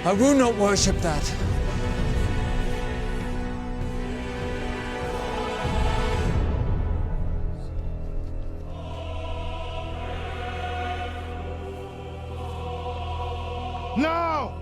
I will not worship that. Now!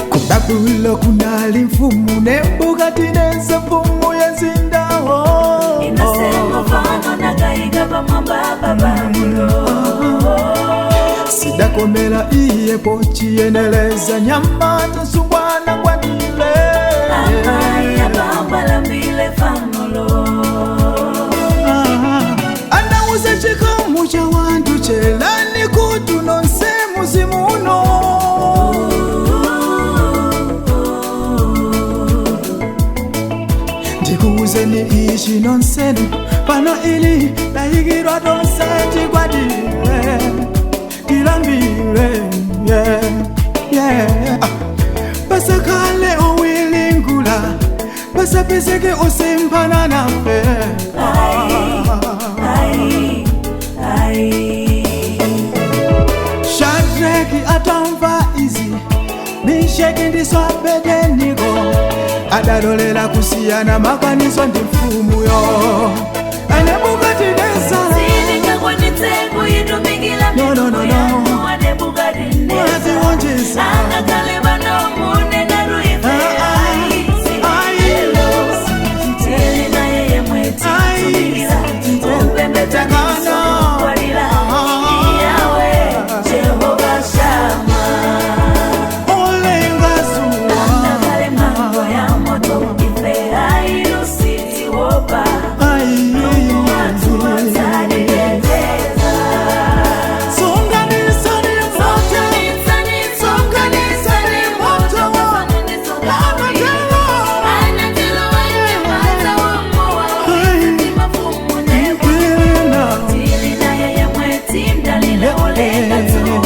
Kubabulo kunali mfumu Nebukadineza mfumu ya nzindawo Inasema fano nakaiga pamwamba pa Babulo. Sidakomela iye pochiyeneleza nyama tosungwana kwatile Amaya pambalambile fanolo. Anauza chikamu cha wantu chelani kutu nonse muzimuno. Ndikuuzeni ichi nonsenu pano ili layikirwa tonse tikwatile tilambile yeah, yeah. Pasakhale owilingula pasapezeke osemphana nafe. Ai, ai. Shadraki atamva izi Misheki ndiso Abedenego adalolera kusiyana maganizo ndi mfumuyo Nebukadineza. Sindingakwanitse kuyitumikila No, no, no, milungu no. yanu wa Nebukadineza. Mwaziwonjeza. Angakhale pano munena ruife. Ah, ah. Ai, Ai. Tili naye yemwe Ai, titumikila. Umpembedza Takana. ndiso kukwalira. Ah. Iyawe, Jehova Shammah. Olenga zuwa Angakhale ng'anjo ya moto, ife ailusitiwopa. Ai. Watu wataniteteza. Songanisani moto. Songanisani moto,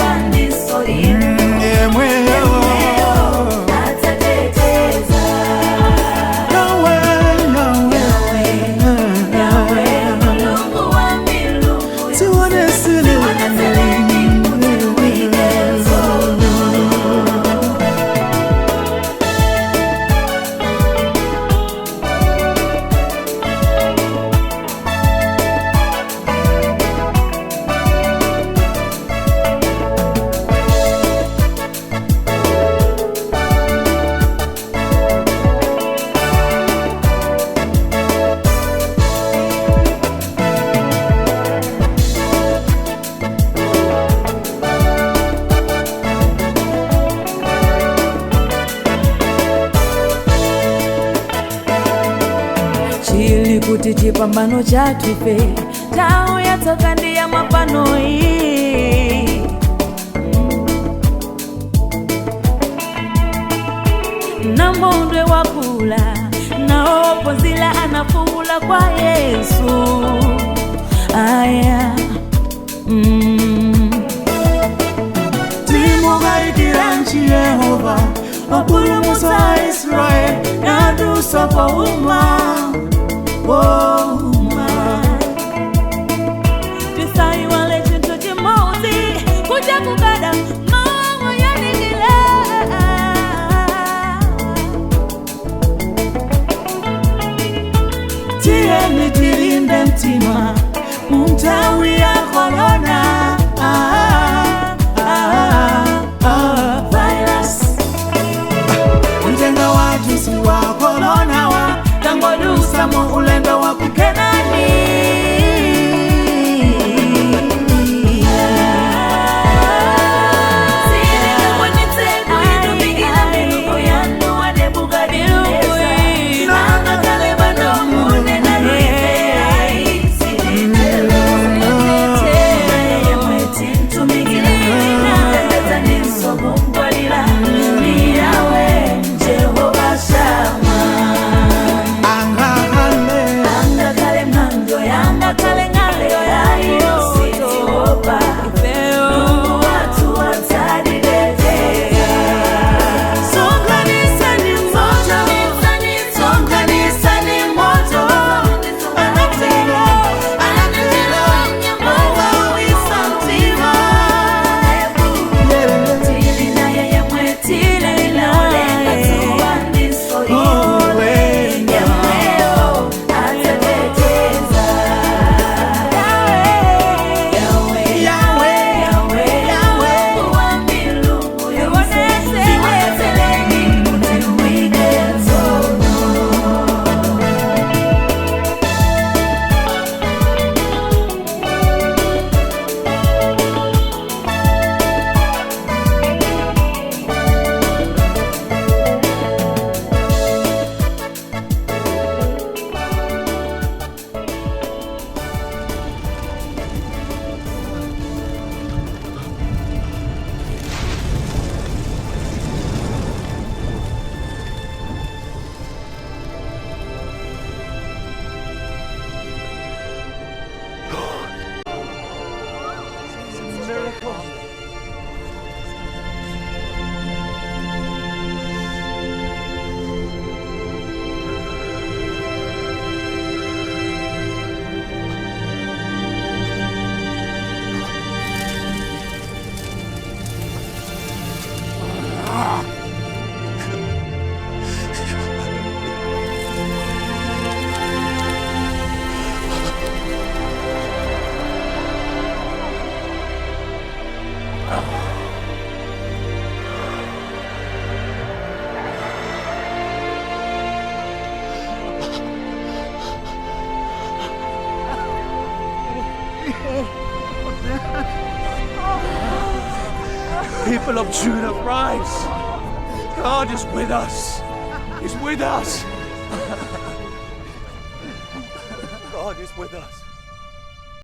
Ipina. Yemweyo. Yawe, Yawe. Tiwonesele. Chili kuti chipambano chathu ife nthawi yatsoka ndi ya mapano iyi namondwe wakula naoponzila anafuula kwa Yesu aya Timukayikira nchi Yehova opulumutsa Israeli natusa pouma pouma. Tisaiwale chinthu chimodzi kuja kukada mawu yanikile. Tiyeni tilimbe mtima munthawi ya korona. Ah, ah, ah. Virus. Mtenga wathu si wa korona wa tango. People of Judah, rise! God is with us! He's with us! God is with us.